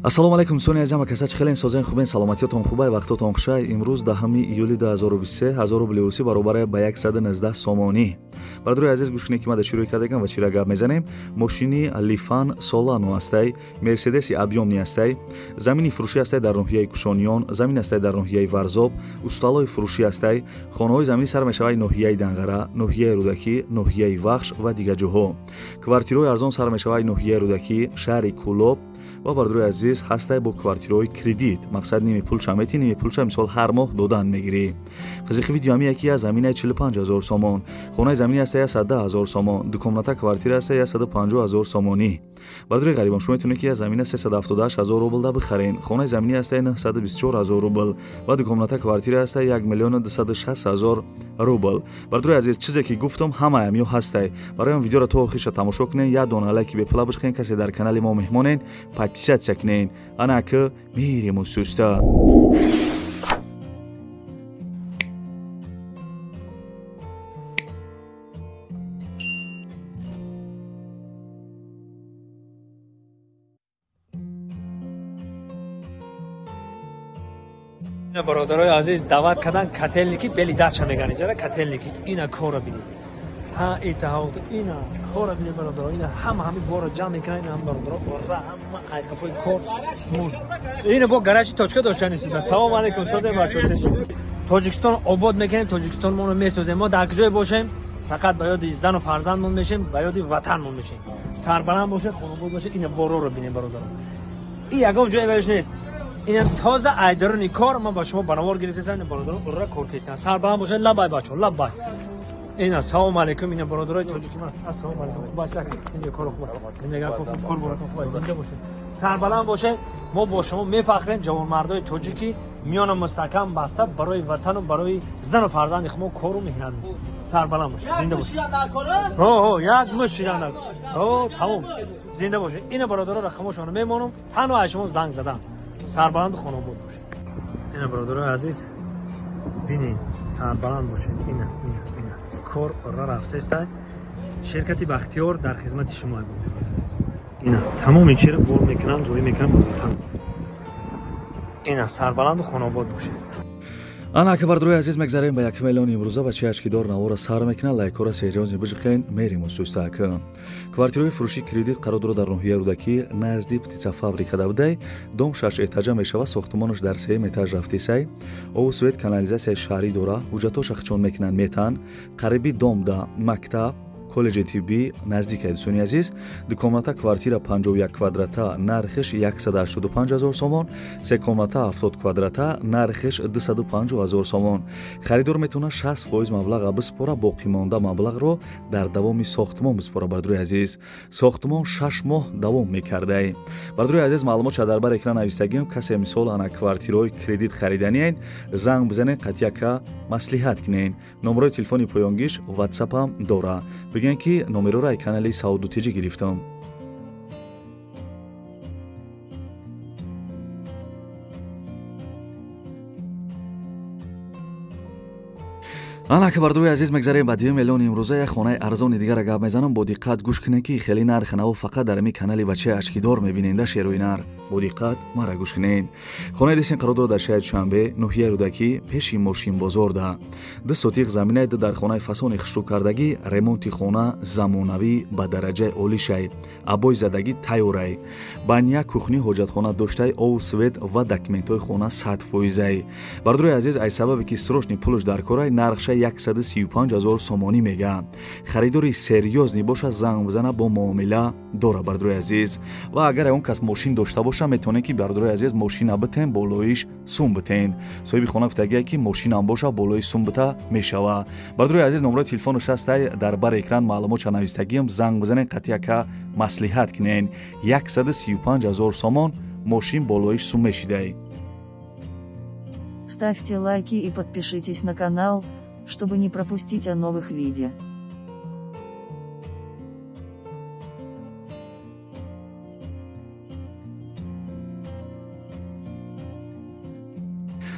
Ассалому алайкум дӯстони азизам ва каса чӣ хелен созен хубен саломатиётон хубай вақтотон хушай. Имрӯз 10 июли 2023 1000 рубли русӣ баробар ба 119 сомонӣ. Бародарои азиз, гӯш кунед ки ма дар чӣ рӯй кардагам ва чира гап мезанем. Мошини Лифан Солано ҳастай, Мерседеси объёмный ҳастай, замини фурӯшӣ ҳастай дар ноҳияи Кушониён, замин ҳастай дар ноҳияи Варзоб, усталои фурӯшӣ ҳастай, хонаҳои заминӣ сар мешавад ноҳияи Данғара, ноҳияи Рӯдакӣ, ноҳияи Вахш ва дигар ҷоҳо. Квартираҳои арзон сар мешавад ноҳияи Рӯдакӣ, шаҳри Кӯлоб ва бародарои азиз ҳастай бо квартираҳои кредит. Мақсад ними пулша мети, ними пулша мисол ҳар моҳ додан мегирӣ. Қизиқи видео ҳами яки аз заминаи 45 ҳазор сомон, хонаи заминӣ ҳастай 110 ҳазор сомон, дукомната квартира ҳастай 150 ҳазор сомонӣ. Бародарои ғарибон, шумо метавонед ки аз замина 378 ҳазор рубл да бихарен. Хонаи заминӣ ҳастай 924 ҳазор рубл ва дукомната квартира ҳастай 1 миллиону 260 ҳазор рубл. Бародарои азиз, чизе ки гуфтам ҳамаам ё ҳастай. Барои он видеоро то охирша тамошо кунед, як дона лайки бепула бишкунед, касе дар канали мо меҳмонен, подписаться кунед. Ана ки мирему суста. Бародарои азиз, даъват кардан котельники бели дача меган иҷара котельники. Ина кора бинед. Ҳа итаҳод ина кора бинед бародаро. Ина ҳама ҳами бора ҷамъ мекунанд, ина ҳам бародаро ора ҳама айқафои кор мун. Ина бо гаражи точка доштани сида. Салом алейкум, созем бачо. Тоҷикистон обод мекунем, Тоҷикистон моно месозем. Мо дар куҷое бошем, фақат ба ёди зану фарзандмон мешем, ба ёди ватанмон мешем. Сарбаланд бошед, хонобод бошед. Ина бороро бинед бародаро. И ягон ҷое ваиш нест. Ин тоза айдарони кор ман ба шумо банавор гирифтасам. Ин бародарон ура кор кесиан. Сарбаланд бошед, лабай бачо, лабай. Ина салом алейкум, ина бародарои тоҷики ман. Ассалому алейкум. Хуб аст, зинда кор хуб. Зиндагӣ хуб, кор баракат хуб, зинда бошед. Сарбаланд бошед. Мо бо шумо мефахрем, ҷавонмардои тоҷики миёна мустаҳкам баста барои ватану барои зану фарзанди хумо кору меҳнат мекунем. Сарбаланд бошед, зинда бошед. Ҳо, ҳо, як мушт шидан. Ҳо, тамом. Зинда бошед. Ина бародаро рақамошонро мемонам. Танҳо аз шумо занг задам. Сарбаланду хонобод бошед. Ина бародарои азиз, бинед, сарбаланд бошед. Ина, ина, ина. Кор ора рафтаеста. Ширкати Бахтиёр дар хизмати шумо бародарои азиз. Ина тамоми чиро бор мекунанд, рӯй мекунанд ба ватан. Ина сарбаланду хонобод бошед. Ана ки бародарои азиз, мегзарем ба 1 миллион имрӯза. Бачаи ашкидор навора сар мекунад, лайкҳоро серьёзно биҷиқен, мерим устустак. Квартираҳои фурӯши кредит қарор дорад дар ноҳияи Рӯдакӣ, назди птицафабрика давдай. Дом 6 этажа мешавад, сохтмонаш дар 3 этаж рафтисай. Обу свет, канализатсияи шаҳрӣ дора, ҳуҷҷатҳоша хичон мекунанд метан. Қариби дом да мактаб, коллеҷи тиббӣ наздик аст, дӯстони азиз. Дукомната квартира 51 квадрата, нархиш 185 ҳазор сомон, се комната 70 квадрата, нархиш 250 ҳазор сомон. Харидор метавонад 60% маблаға биспора, боқимонда маблағро дар давоми сохтмон биспора. Бародарои азиз, сохтмон 6 моҳ давом мекардай. Бародарои азиз, маълумотша дар бар экран навистагим. Касе мисол ана квартираҳои кредит хариданиен, занг бизанед, қатъияка маслиҳат кунед. Номерои телефони поёнгиш ватсапам дора. Бигӯянд ки номероро ай канали Сауду Тиҷи гирифтам. Ана ки бародарои азиз, мегзарем ба 2 миллион имрӯза. Як хонаи арзони дигара гап мезанам. Бо диққат гӯш кунед ки хеле нархи наво фақат дар ами канали бачаи ашкидор мебиненда шерои нар. Бо диққат мара гӯш кунед. Хонаи десин қарор дорад дар шаҳри Душанбе, ноҳияи Рӯдакӣ, пеши мошинбозорда. 2 сотиқ заминаи дар хонаи фасони хушрӯ кардагӣ, ремонти хона замонавӣ ба дараҷаи олӣ шай, абои задагӣ тайёрай, баня, кухни, ҳоҷатхона доштай, обу свет ва документҳои хона 100%. Бародарои азиз, аз сабабе ки срочный пулш дар корай, нархша 135 ҳазор сомонӣ мега. Харидори серьёзный боша, занг бизана, бо муомила дора, бародарои азиз. Ва агар он кас мошин дошта боша, метавонед ки бародарои азиз мошина битен, болоиш сум битен. Соҳиби хона гуфтагие ки мошинам боша, болои сум бита мешава. Бародарои азиз, номерои телефону шастай дар бар экран маълумотша навистагиам. Занг бизанед, қатъияка маслиҳат кунед. 135 ҳазор сомон мошин болоиш сум мешидай. Ставьте лайки и подпишитесь на канал, чтобы не пропустить о новых видео.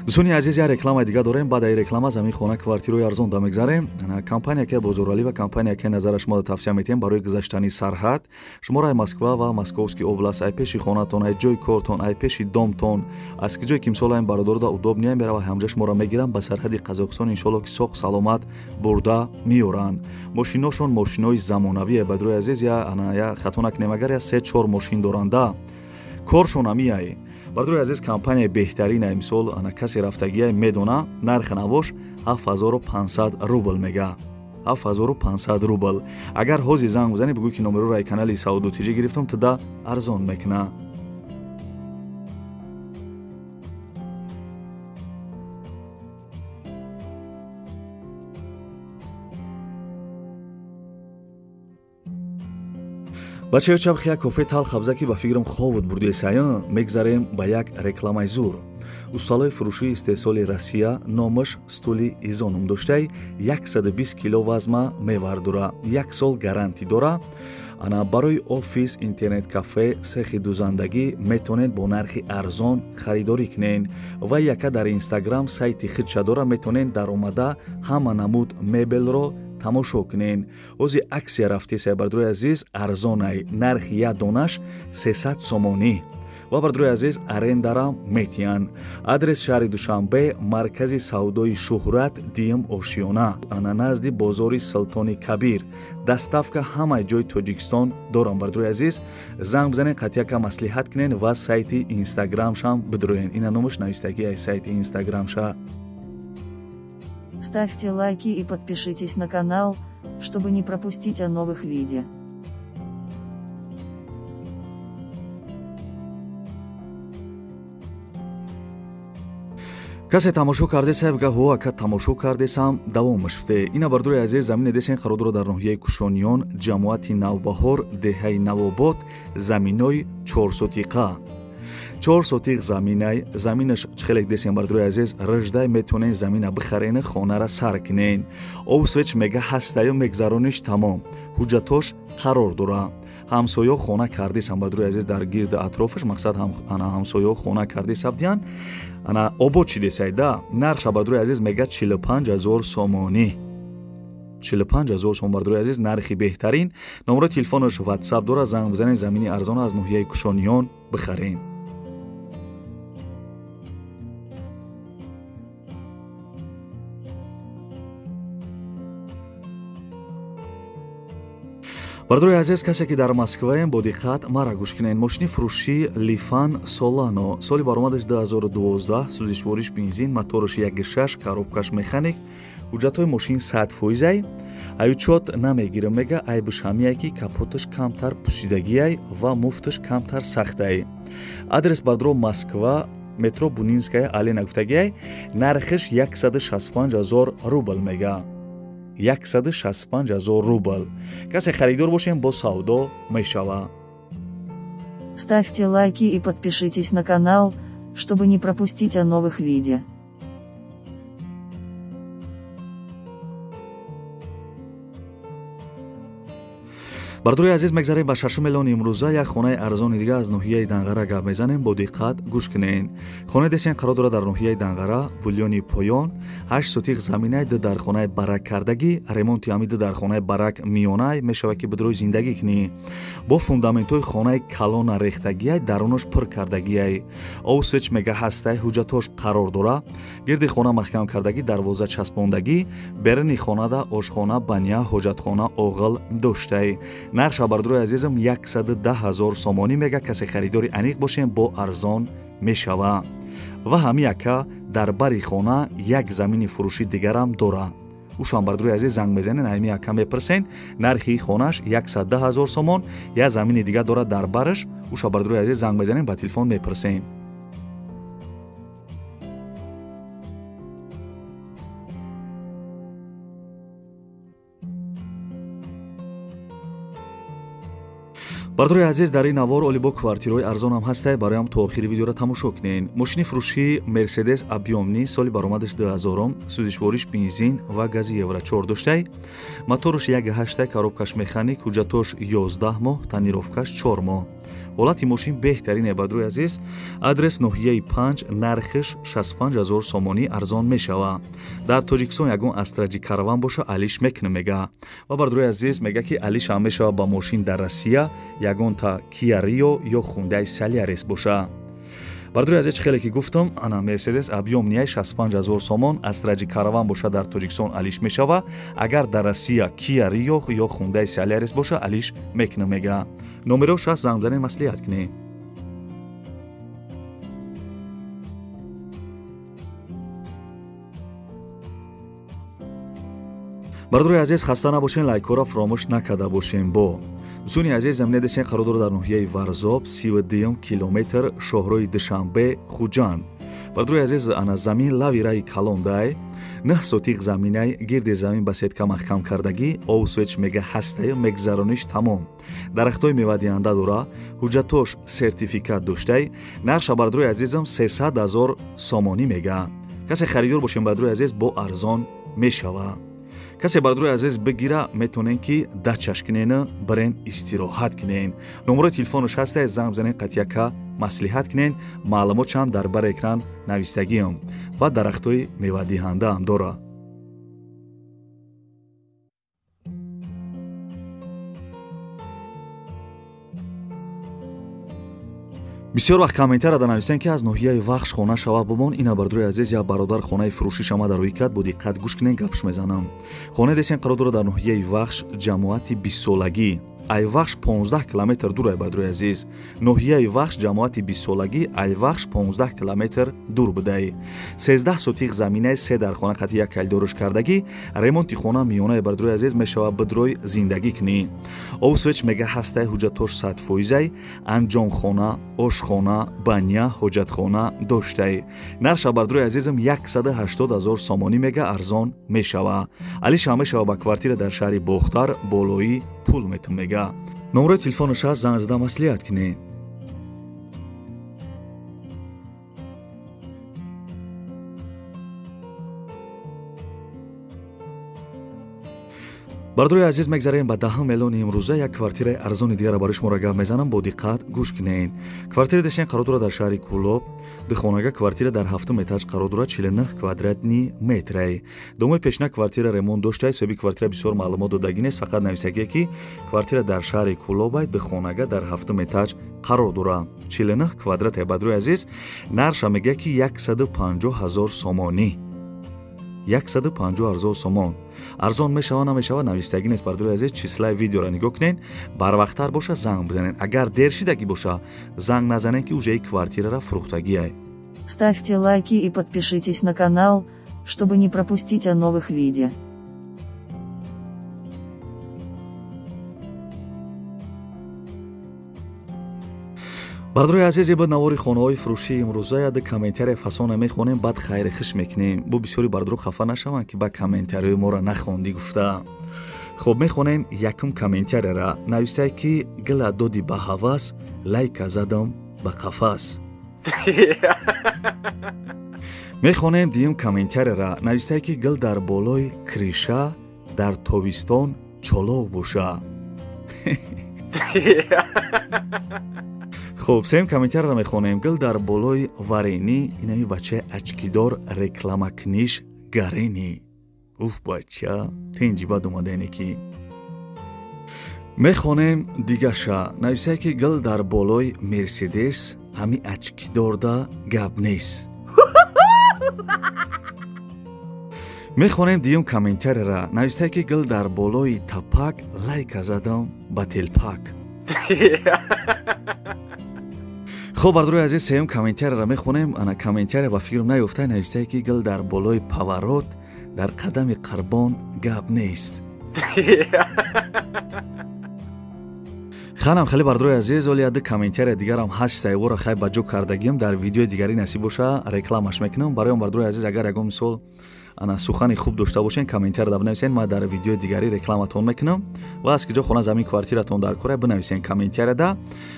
Дӯстони азиз, як рекламаи дига дорем. Баъд аи реклама замин, хона, квартираи арзон да мегзарем. Компания ки Бозоралӣ ва компания ки назара шумо тавсия метиҳем барои гузаштани сарҳад. Шуморо ай Москва ва Московский область, ай пеши хонатон, ай ҷои кортон, ай пеши домтон, аз ки ҷое ки мисол айн бародаро да удобния мерава, ҳамҷа шуморо мегирам ба сарҳади Қазоқистон, иншоалло ки соқ саломат бурда меоранд. Мошиношон мошинои замонавие, бадрои азиз, я хато накунем агар я 3-4 мошин доранда. Коршон ҳамияй. Бардори азиз, компания беҳтарин, мисол ана касе рафтагия медона, нархи навош 7500 рубл мега. 7500 рубл. Агар ҳози занг бизанӣ, бигӯ ки номероро ай канали Сауду ТЖ гирифтам, туда арзон мекуна. Бачаё, чабхи як кофе талх хабза ки ба фикрам ховуд бурдесая, мегзарем ба як рекламаи зур. Усталои фурӯшии истеҳсоли Россия, номаш стули изоном доштай, 120 кило вазма мевардура, 1 сол гарантӣ дора. Ана барои офис, интернет кафе, сехи дузандагӣ метонед бо нархи арзон харидорӣ кунед. Ва яка дар Инстаграм сайти худша дора, метонед даромада ҳама намуд мебелро тамошо кунед. Ози аксия рафтесай, бардрои азиз, арзонай, нархи як донаш 300 сомонӣ. Ва бардрои азиз, арендара метиҳанд. Адрес шаҳри Душанбе, маркази савдои Шуҳрат, Диюм ошиёна, ана назди бозори Султони Кабир. Доставка ҳамаи ҷои Тоҷикистон дорам, бардрои азиз. Занг бизанед, қатъияка маслиҳат кунед ва сайти Инстаграмшам бидроен. Ина номаш навистагӣ ай сайти Инстаграмша. Ставьте лайки и подпишитесь на канал, чтобы не пропустить о новых видео. Касе тамошо кардеса, бга ҳо ака тамошо кардесам, давомаш фте. Ина бардори азиз, замине десен қарор дар ноҳияи Кушониён, ҷамоати Навбаҳор, деҳаи Навобод, заминои 4 сотиқа. 4 сотиқ заминай, заминаш чхелек десен бардори азиз, рыждай метонен замина бихарен, хонара сар кунен. Об свеч мега ҳастаю мегзарониш тамом. Ҳуҷҷатош қарор дора. Ҳамсоё хона кардисам, бардори азиз, дар гирди атрофаш мақсад ана ҳамсоё хона кардиса бидиҳанд. Ана обод чӣ десайда? Нархша бардори азиз мега 45000 сомонӣ. 45000 сом, бардори азиз, нархи беҳтарин. Номерои телефонаш WhatsApp дора, занг бизанед, замини арзон аз ноҳияи Кушониён бихарен. Бардори азиз, касе ки дар Москваем, бо диққат мара гӯш кунед. Мошини фурӯшӣ Лифан Солано, соли баромадаш 2012, сӯзишвориш бензин, мотораш 1.6, коробкаш механик, ҳуҷҷатҳои мошин 100%. Аючот намегирам мега, айбиш ҳамияй ки капоташ камтар пусидагиай ва муфташ камтар сахтай. Адрес бардро Москва, метро Бунинская аллея гуфтагиай, нархиш 165 000 рубл мега. 165 000 рубл. Касе харидор бошем, бо савдо мешава. Ставьте лайки и подпишитесь на канал, чтобы не пропустить о новых видео. Бардори азиз, мегзарем ба 6 миллион имрӯза. Як хонаи арзони дига аз ноҳияи Данғара гап мезанем, бо диққат гӯш кунед. Хонаи десен қарор дорад дар ноҳияи Данғара, Булёни поён, 8 сотиқ заминай, 2 дархонаи барак кардагӣ, ремонти ҳами 2 дархонаи барак миёнай, мешавад ки бидрои зиндагӣ кунӣ. Бо фундаментҳои хонаи калона рехтагиай, дарунош пур кардагиай. Об свеч мега ҳастай, ҳуҷҷатҳош қарор дора. Гирди хона маҳкам кардагӣ, дарвоза часпондагӣ, беруни хонада ошхона, баня, ҳоҷатхона, оғил доштай. Нарх бардорои азизам 110 000 сомонӣ мега. Касе харидори аниқ бошем, бо арзон мешава. Ва ҳами яка дар бари хона як замини фурӯшӣ дигарам дора. Ушам бардорои азиз, занг мезанен, ҳами яка мепурсен, нархи хонаш 110 000 сомон, як замини дига дора дар бараш, уша бардорои азиз занг мезанен, ба телефон мепурсен. Бардорои азиз, дар ин навор олибо квартираҳои арзонам ҳастай, бароям то охири видеоро тамошо кунед. Мошини фурӯшии Мерседес объёмный, соли баромадаш 2000, сӯзишвориш бензин ва гази Евро 4 доштай, мотораш 1.8, коробкаш механик, ҳуҷҷатош 11 моҳ, тонировкаш 4 моҳ. Ҳолати мошин беҳтарине бародарои азиз. Адрес ноҳияи 5, нархиш 65 000 сомонӣ, арзон мешава. Дар Тоҷикистон ягон Астра Ҷи Караван боша, алиш мекунем мега. Ва бародарои азиз, мега ки алиш ҳам мешава ба мошин дар Россия, ягонта Kia Rio ё Hyundai Solaris боша. Бародарои азиз, чӣ хеле ки гуфтам, ана Мерседес объём ния 65 000 сомон, Астра Ҷи Караван боша дар Тоҷикистон алиш мешава. Агар дар Россия Kia Rio ё Hyundai Solaris боша, алиш мекунем мега. Номеро 6, занг занен, маслиҳат кунед. Бародарои азиз, хаста набошен, лайкҳоро фаромӯш накарда бошем. Бо дӯстони азиз, замина десен қарор дорад дар ноҳияи Варзоб, 32 километр шоҳрои Душанбе Хуҷанд. Бародарои азиз, ана замин лави раи калондай, 9 сотиқ заминай, гирди замин ба сетка маҳкам кардагӣ, об свеч мега ҳастаю, мегзарониш тамом. Дарахтҳои мевадиҳанда дора, ҳуҷҷатош сертификат доштай. Нарша бародарои азизам 300 000 сомонӣ мега. Касе харидор бошем бародарои азиз, бо арзон мешава. Касе бародарои азиз бигира, метонен ки дачаш кунен, барен истироҳат кунен. Номерои телефонаш ҳаста, занг бизанен, қатъияка маслиҳат кунен. Маълумотшам дар бар экран навистагиам ва дарахтҳои мевадиҳандаам дора. Бисёр вақт комментарияда нависем ки аз ноҳияи Вахш хона шава бумон. Ина бародарои азиз, як бародар хонаи фурӯшӣ шама дар рӯй кард, бо диққат гӯш кунен, гапш мезанам. Хонаи десен қарор дорад дар ноҳияи Вахш, ҷамоати бистсолагӣ. Айвахш 15 километр дур ай бародарои азиз. Ноҳияи Вахш, ҷамоати бистсолагӣ, Айвахш 15 километр дур будай. 13 сотиқ заминаи, се дар хона қати як калидорш кардагӣ. Ремонти хона миёнаи бародарои азиз, мешава бидрой зиндагӣ кунӣ. Об свеч мега ҳастай, ҳуҷҷатош 100%, анҷомхона, ошхона, баня, ҳоҷатхона доштай. Нарша бародарои азизам 180 000 сомонӣ мега, арзон мешава. Алиш ҳам мешава ба квартира дар шаҳри Бохтар, болои пул метум мега. Номерои телефонаш ҳаст, занг зада маслиҳат кунед. Бародарои азиз, мегзарем ба даҳум эълони имрӯза. Як квартираи арзони дигара барои шуморо гап мезанам, бо диққат гӯш кунед. Квартираи дешен қарор дорад дар шаҳри Кӯлоб, духонага квартира дар ҳафтум этаж қарор дорад, 49 квадратни метрай. Домои пешина квартира ремонт доштай. Соҳиби квартира бисёр маълумот додагӣ нест, фақат нависагие ки квартира дар шаҳри Кӯлобай, духонага дар ҳафтум этаж қарор дорад, 49 квадратай. Бародарои азиз, нарша мегӯяд ки 150 000 сомонӣ. 150 000 сомон. Арзон мешава намешава навистагӣ нест бародарои азиз. Числаи видеоро нигоҳ кунед, барвақттар боша занг бизанед. Агар дер шидагӣ боша, занг назанед ки уже квартирара фурӯхтагиай. Ставьте лайки и подпишитесь на канал, чтобы не пропустить о новых видео. Бародарои азиз, ибад навори хонаҳои фурӯшии имрӯза. Яда комментария фасона мехонем, баъд хайри хиш мекунем. Бо бисёри бародаро хафа нашаванд ки ба комментариҳои моро нахондӣ гуфта. Хоб, мехонем якум комментарияра. Навистае ки гила доди ба ҳавас, лайка задам ба қафас. Мехонем дуюм комментарияра. Навистае ки гил дар болои криша дар тобистон чолов боша. Хуб, сеюм комментарияро мехонем. Гил дар болои варенӣ, инами бачаи очкидор рекламакуниш гарени. Уф, бача, тинҷи бад омадаене ки. Мехонем дигаша. Нависае ки гил дар болои Мерседес, ҳами очкидорда гап нест. Мехонем дуюм комментарияра. Нависае ки гил дар болои тапак, лайка задам ба телпак. Хоб, бародарои азиз, сеюм комментарияро мехонем. Ана комментария ба фикрам наёфта. Навистае ки гил дар болои поворот дар қадами қурбон гап нест. Ханам хеле бародарои азиз, оли яда комментария дигарам ҳашт саивора хай ба ҷо кардагиам, дар видеои дигарӣ насиб боша рекламаш мекунам. Барои он бародарои азиз, агар ягон мисол Ана сухани хуб дошта бошен, комментарияда бинависен, ман дар видеои дигарӣ рекламатон мекунам. Ва аз киҷо хона, замин, квартиратон дар кора, бинависен комментарияда.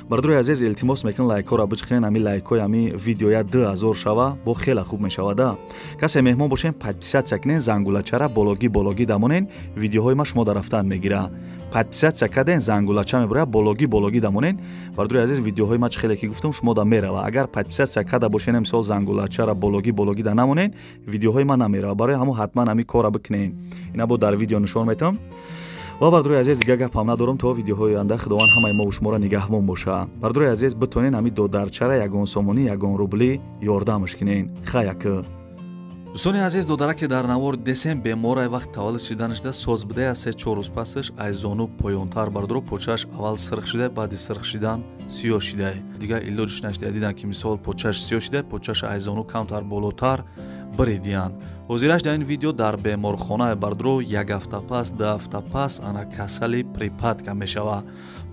Бародарои азиз, илтимос мекунам, лайкҳоро бичиқен. Ами лайкҳои ами видеоя 2000 шава, бо хеле хуб мешавада. Касе меҳмон бошен, подписаться кунен, зангулачара бологӣ бологӣ дамонен, видеоҳои ма шумо дар рафтан мегира. Подписаться карден, зангулача мебуря, бологӣ бологӣ дамонен. Бародарои азиз, видеоҳои ма, чӣ хеле ки гуфтам, шумо да мерава. Агар подписаться карда бошен, мисол, зангулачара бологӣ бологӣ да намонен, видеоҳои ма намерава. Барои ҳамон ҳатман ҳамин корра бикунен. Ина бо дар видео нишон метам. Ва, бародарои азиз, дига гапам надорам. То видеоҳои оянда Худованд ҳамаи мову шуморо нигаҳбон боша. Бародарои азиз, битонен ҳамин додарчара ягон сомонӣ, ягон рублӣ ёрдамаш кунен. Хаяк. Дӯстони азиз, додараке дар навор десем беморай, вақт таваллуд шиданашда соз будая. 3-4 рӯз пасаш аз зону поёнтар, бардоро, почааш аввал сирх шида, баъди сирх шидан сиёҳ шидай. Дигар илоҷиш нашида. Дидан, ки мисол почааш сиёҳ шида, почааш аз зону камтар болотар биридиянд. Ҳозираш дар ин видео дар беморхона, бардоро, як ҳафта пас, 2 ҳафта пас ана касали припадка мешава.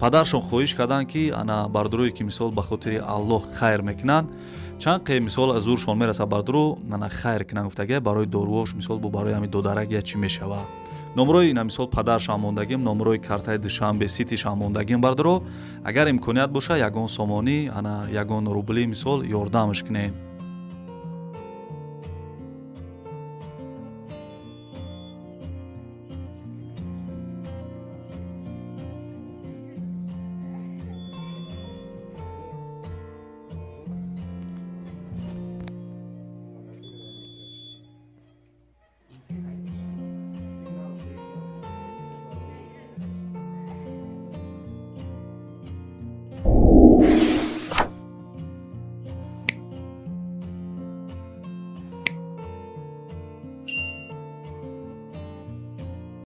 Падаршон хоҳиш карданд, ки ана бардорое ки мисол ба хотири Аллоҳ хайр мекунанд, чанд қе мисол аз зуршон мераса, бардоро, ана хайр кунанд гуфтага, барои доруош, мисол, бо барои ҳами додарак я чӣ мешава. Номрои ина мисол падаршам мондагим, номрои картаи Душанбе Ситишам мондагим. Бардоро, агар имконият боша, ягон сомонӣ, ана ягон рубли, мисол, ёрдамаш кунем.